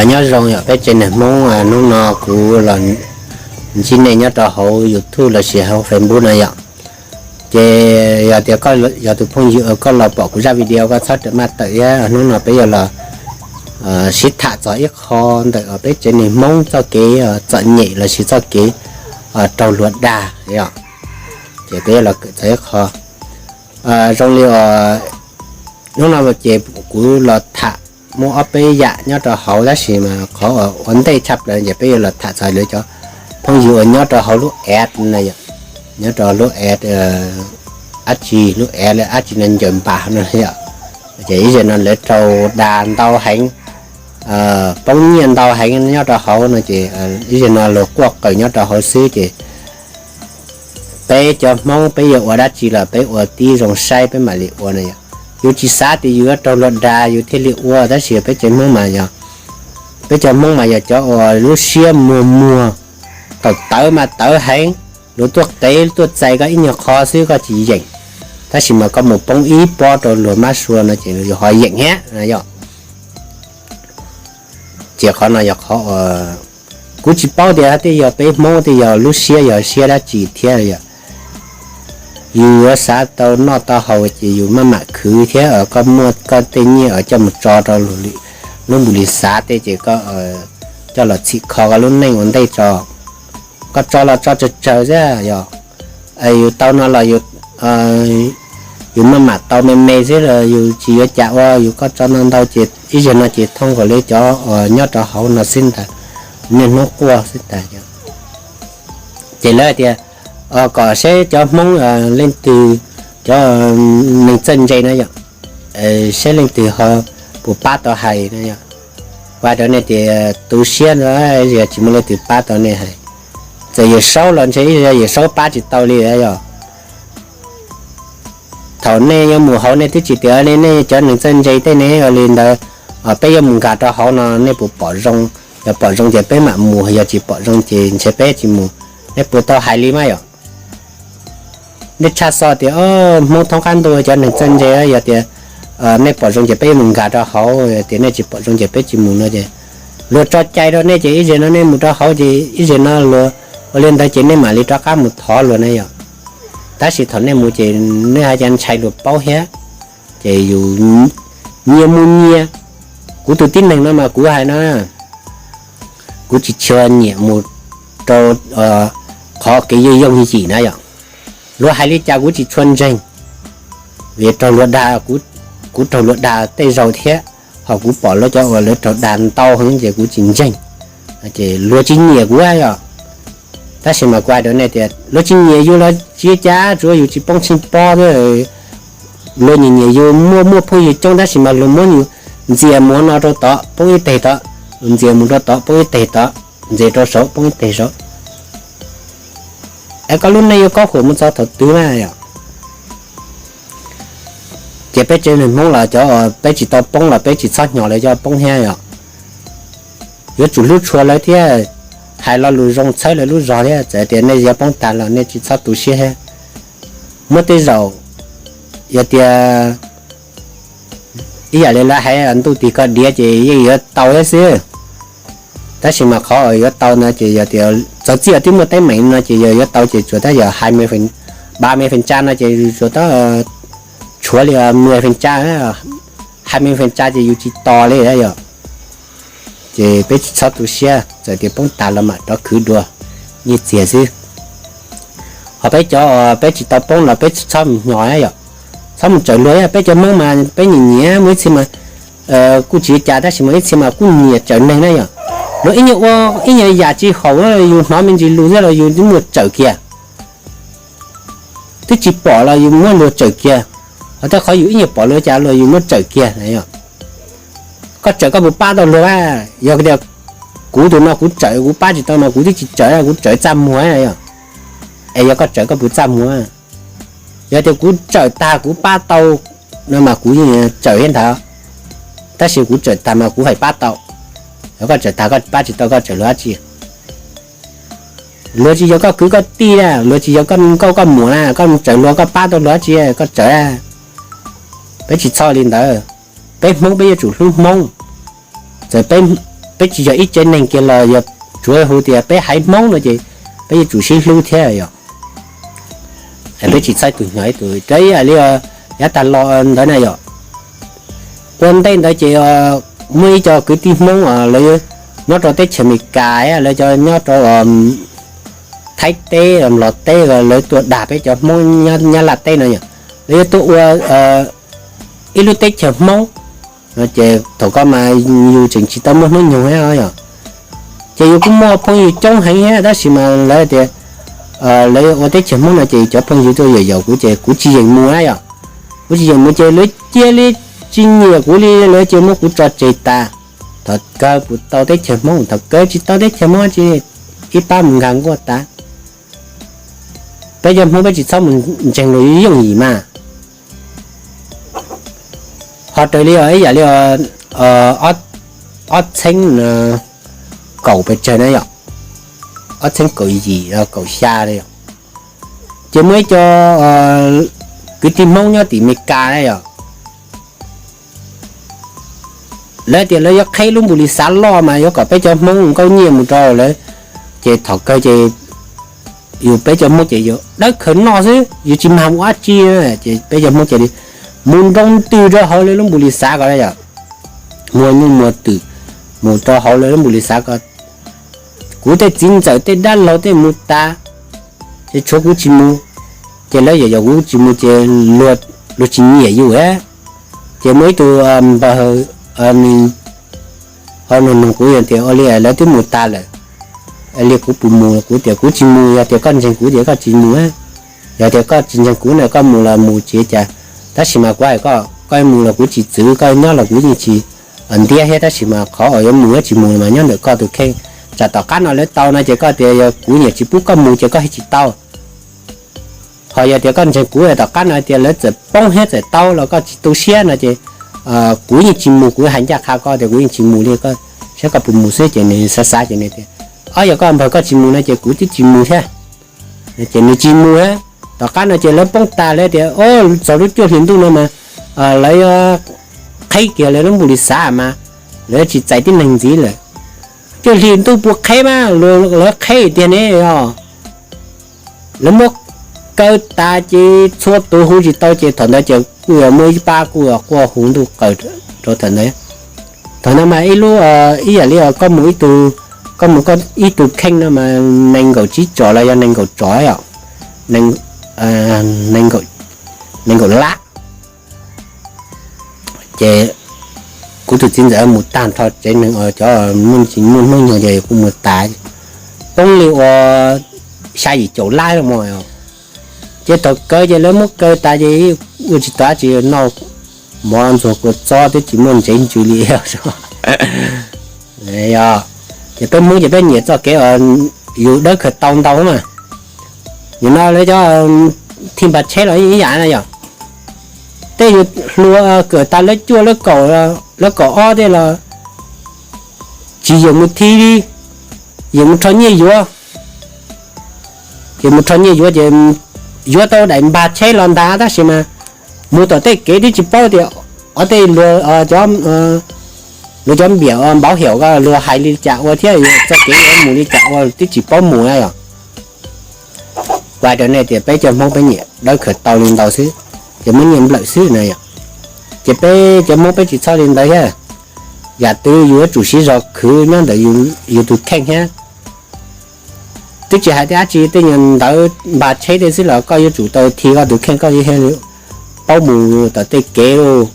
Nyob zoo yog peb tsev neeg Hmoob, hnub no kuv los ntsib nej nyob rau hauv YouTube lossis hauv Facebook no yom. Ces yog tias yog tus phooj ywg koj los pom kuv zaj video koj txhob rawm maj tawm thiab, hnub no peb yuav los sib tham txog ib qho ntawm peb tsev neeg Hmoob txoj kev txom nyem lossis txoj kev raug luag dag yom. Ces peb yuav los kawm txog ib qho zoo li hnub no ces kuv los tham muaj ob peb yam nyob rau hauv tab sis mas qhov ua ntej tshaj plaws ces peb yuav los tham txog lawv cov phooj ywg uas nyob rau hauv lub app no yom, nyob rau lub app dab tsi, lub app dab tsi no ncaws npas no yom. Ces ib zaug no lawv raug dag ntau heev, poob nyiaj ntau heev nyob rau hauv no ces ib zaug no luag quaj qw nyob rau hauv xwb ces peb cov Hmoob peb yuav ua dab tsi los peb ua tib zoo saib peb mam li ua no yom. Yus tsis xav tias yus yuav raug luag dag yus thiaj li ua tab sis peb cov Hmoob mas yog, peb cov Hmoob mas yog cov uas lub siab muag muag, tawv tawv mas tawv heev, luag tuaj qev tuaj txais koj ib nyuag qho xwb koj tsis yeem, tab sis mas koj mus poob ib pob rau luag mab sua no ces luag ho yeem thiab yom. Ces qhov no yog qhov uas kuv tsis paub tias tej yog peb Hmoob tej yog lub siab yog siab dab tsi thiab yom. Yus yuav xav tau noj tau haus ces yus maj mam khwv thiab koj muaj koj tej nyiaj coj mus tso rau lub npus li xav tej ces koj coj los txhim kho koj lub neej ua ntej tso. Koj tso los tso tsawg tsawg xwb yog, yus tau no los yus maj mam tau me me xwb los yus tsis yuav cas ua, yus koj tso ntau ntau ces ib zaug no ces thooj nkaus li cov uas nyob rau hauv no xwb ntag, niaj hnub quaj xwb ntag. Ces lawv hais tias kom seb cov Hmoob leej twg, cov neeg txawj ntse na yom, seb leej twg ho puas pab tau hais na yom. Ua rau nej tias tu siab no, tsis muaj leej twg pab tau nej hais. Txawm Yawm Saub los ntshe ib zaug Yawm Saub pab tsis tau li yom. Thaum nej yuav mus hauv nej twb tsis tias nej cov neeg txawj ntse tej ne ua li ntawd, peb yuav mus nkag rau hauv no nej puas pom zoo, yog pom zoo ces peb mam mus, yog tsis pom zoo ces ntshe peb tsis mus. Nej puas tau hais li mas yom? Nej tshaj xov tias Hmoob thoob qab ntuj cov neeg txawj ntse, yog tias nej pom zoo ces peb yuav mus nkag rau hauv, tias nej tsis pom zoo ces peb tsis mus no ces luag tso cai rau nej ces ib zaug no nej mus rau hauv ces ib zaug no luag ua li ntawd ces nej mam li rov qab mus thov luag ne yom. Tab sis thaum nej mus ces nej haj yam ntshai luag paub thiab, ces yus nyias mus nyias. Kuv tus tib neeg no mas kuv hais no, kuv tsis tshua nyiam mus rau qhov kev yooj yooj yim na yom. Luag hais li cas kuv tsis tshua ntseeg, vim raug luag dag, kuv raug luag dag tej zaug thiab, ho kuv pom lawv cov uas lawv raug dag ntau heev ces kuv tsis ntseeg, ces luag tsis nyiam kuv yom. Tab sis mas kuv hais rau nej tias luag tsis nyiam yus los tsis ua cas, tsuav yus tsis poob tsheej pob xwb. Luag nyiam nyiam yus, muaj muaj phooj ywg coob tab sis mas luag muab yus ntxias mus no rau tod poob ib teg tod, ntxias mus rau tod poob ib teg tod, ntxias rau saud poob ib teg saud. Es koj lub neej yuav khaub khum mus txog thaum twg na yom? Ces peb tsev neeg Hmoob los cov peb tsis tau poob los peb tsis txhob hnyos lawv cov poob thiab yom. Yuav tsum hlub tshua lawv thiab, hais lo lus zoo txhawb lawv lub zog thiab. Txawm tias nej yuav poob tag los nej tsis txhob tu siab thiab. Muaj tej zaum yog tias ib yam li lawv hais ntuj tig koj diav ces yeej yuav tau thiab xwb. Tab sis mas qhov uas yuav tau no ces yog tias txog txij twb muaj teeb meem no ces yog yuav tau ces tsuas tab yog ba mươi phần trăm no ces tsuas tab tshuav li mười phần trăm, hai mươi phần trăm ces yus tsis tos li yom. Ces peb tsis txhob tu siab, txawm tias poob tag los mam rov khwv dua, nyiaj txiag xwb. Ho peb cov peb tsis tau poob los peb txhob mus hnyos yom, txhob mus tsawm luag. Peb cov Hmoob mas peb nyiam nyiam, muaj ib txhia mas kuj tsis ua cas tab sis mas ib txhia mas kuj nyiam tsawm neeg na yom. Luag ib nyuag ua ib nyuag yam tsis haum yus hnov me ntsis lus thiab los yus twb muab tsawm kiag, twb tsis pom los yus muab luag tsawm kiag. Ho tej qhov yus ib nyuag pom luag cas los yus muab tsawm kiag na yom. Koj tsawm koj puas pab tau luag a? Yog tias kuv tus no kuv tsawm kuv pab tsis tau mas kuv twb tsis tsawm, kuv tsawm txaj muag yom. Es yog koj tsawm koj puas txaj muag? Yog tias kuv tsawm tag kuv pab tau no mas kuv yeej tsawm thiab ntag, tab sis kuv tsawm tag mas kuv hais pab tau. Yog koj tsawm tag koj pab tsis tau koj tsawm luag dab tsi? Luag tsis yog koj kwv koj tij na, luag tsis yog koj nkauj koj muam na, koj tsawm luag koj pab tau luag dab tsi koj tsawm? Peb tsis txhob li ntawd. Peb Hmoob peb yuav tsum hlub Hmoob. Txawm peb tsis yog ib tsev neeg kiag los yog tsuav hu tias peb haiv Hmoob no ces peb yuav tsum sib hlub thiab yom. Peb tsis txhob tus hnyo ib tus rau ib yam li yav tag los ntawd na yom. Ua ntej ntawd ces muaj ib co kwv tij Hmoob lawv nyob rau teb chaws Amelikas, lawv cov nyob rau Thaib teb, Nplog teb, lawv tuaj dag peb cov Hmoob Nyab Laj teb no yom. Lawv yuav tuaj ua ib lub teb chaws Hmoob no ces thaum ko mas yus tseem tsis tau muaj hnub nyoog thiab yom. Ces yus kuj muaj phooj ywg coob heev thiab tab sis mas lawv tias lawv ua teb chaws Hmoob no ces cov phooj ywg tuaj yaum yaum kuv ces kuv tsis yeem mus na yom. Kuv tsis yeem mus ces lawv cia li tsis nyiam kuv li, lawv cia muab kuv tso tseg tas. Thaum kawg kuv tau teb chaws Hmoob, thaum kawg tsis tau teb chaws Hmoob ces ib pab mus nkag nkuaj tas. Peb cov Hmoob peb tsis txhob mus ntseeg luag yooj yim mas. Ho raws li ib yam li ob txheeb kaum pes tsawg na yom, ob txheeb kaum yim kaum xya na yom, ces muaj ib co kwv tij Hmoob nyob tim Amelikas na yom, lawv tias lawv yuav qheb lub npus lis xav loj mas yuav kom peb cov Hmoob nkauj nyiaj mus rau lawv. Ces thaum kawg ces yus peb cov Hmoob ces yus dawb khaws noj xwb, yus tsis mag mus dab tsi. Ces peb cov Hmoob cia li mus nroo ntws rau hauv lawv lub npus lis xav ko yom, muag nyuj muag twm mus rau hauv lawv lub npus lis xav ko. Kuv tej txiv ntxawm tej dab laug tej mus tas, ces tshuav kuv tsis mus. Ces lawv yaum yaum kuv tsis mus ces luag tsis nyiam yus. Ces muaj ib tug npawg nws ho nug nug kuv tias ua li lawv twb mus tas lawm, li kuv puas mus? Kuv tias kuv tsis mus, yog tias koj ntseeg kuv ces koj tsis mus. Yog tias koj tsis ntseeg kuv na koj mus los mus tsis ua cas, tab sis mas kuv hais koj, koj mus los kuv tsis txwv, koj nyob los kuv yeej tsis ntiab thiab, tab sis mas qhov uas yuav mus yuav tsis mus mas nyob ntawm koj tus kheej. Tsam tom qab no lawv tau no ces koj tias yog kuv nyiam tsis pub koj mus ces koj thiaj tsis tau. Ho yog tias koj ntseeg kuv tom qab no tias lawv txawm poob thiab txawm tau los koj tsis tu siab no ces kuv yeej tsis mus, kuv hais ncaj qha koj tias kuv yeej tsis mus li, saib koj puas mus xwb. Ces nws xav xav ces nws tias, ob, yog koj npawg koj tsis mus no ces kuv twb tsis mus thiab. Ces nws tsis mus. Tom qab no ces lawv poob tas lawv tias, o, txog lub cuaj hlis ntuj no mas lawv yuav qheb kiag lawv lub npus lis xav mas lawv tsis txais tib neeg ntxiv lawm. Cuaj hlis ntuj puas qheb mas lawv qheb tiag ne os. Lawv muab kaw tas ces txhua tus hu tsis tau ces thaum ntawd ces kuj yog muaj ib pab kuj yog quaj hu ntuj qaws rau thaum ntawd. Thaum ntawd mas ib lub, ib yam li koj mus ib tug, koj mus koj ib tug kheej no mas nees nkaum tsib tsom los yog nees nkaum tsom os, nees nkaum lab. Ces kuv tus txiv ntxawm mus tag nrho tsev neeg cov muaj hnub nyoog ces kuj mus tas poob li ua xya yim caum lab mog. Ces thaum kawg ces lawv muab kaw tas ces ua tsis tau dab tsi, noj mov ntxuag kua txob twb tsis muaj ntsev ntsws li. Ces peb Hmoob ces peb nyiam txoj kev uas yus dawb khaws tau ntau mas. Nim no lawv cov thij npag tsheb los ib yam na yom, tej yus hluas kawm tas lab cuaj lab kaum, lab kaum ob tej los tsis yeem mus thij li, yeem mus rho nyiaj yuav. Ces mus rho nyiaj yuav ces yuav tau daim npag tsheb los ntag tab sis mas mus tom tej kev twb tsis paub tias o tej luag cov npiam npauv hiam ko luag hais li cas ua thiab txoj kev yuav mus li cas ua twb tsis paub mus na yom. Kuv hais rau nej tias peb cov Hmoob peb nyiam dawb khaws tau li ntawd xwb, ces muab nyiaj nplawm xwb na yom. Ces peb cov Hmoob peb tsis txhob li ntawd thiab. Yam twg yus yuav tsum siv zog khwv nyob ntawm yus tus kheej thiab. Twb tsis hais tej dab tsi, tej nyuag ntawv npag tsheb tej xwb los koj yuav tsum tau thij koj tus kheej, koj thiaj li paub mus tom tej kev lauj,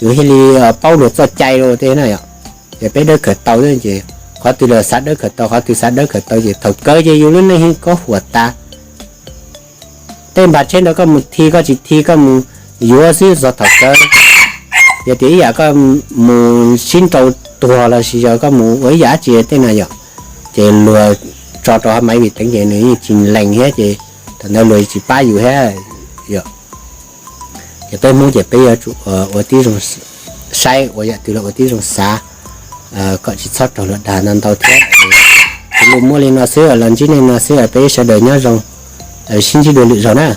yus thiaj li paub luag txoj cai lauj tej na yom. Ces peb dawb khaws tau ces qhov twg los xav dawb khaws tau, qhov twg xav dawb khaws tau ces thaum kawg ces yus lub neej yeej koj huam tas. Tej npag tsheb ntawd koj mus thij koj tsis thij koj mus yuav xwb txog thaum kawg. Yog tias ib yam koj mus sib nrau tuag los sis yog koj mus ua ib yam dab tsi tej na yom, ces luag tso rau hauv maiv vim teev ces nws yeej tsis lees thiab ces thaum ntawd luag tsis pab yus thiab yom. Ces peb Hmoob ces peb yuav tsum ua tib zoo saib, ua yam twg los ua tib zoo xav kom tsis txhob raug luag dag ntau ntau thiab. Ces lus muaj li no xwb los ntsib nej no xwb, peb sawv daws nyob zoo, sib ntsib dua lwm zaus na.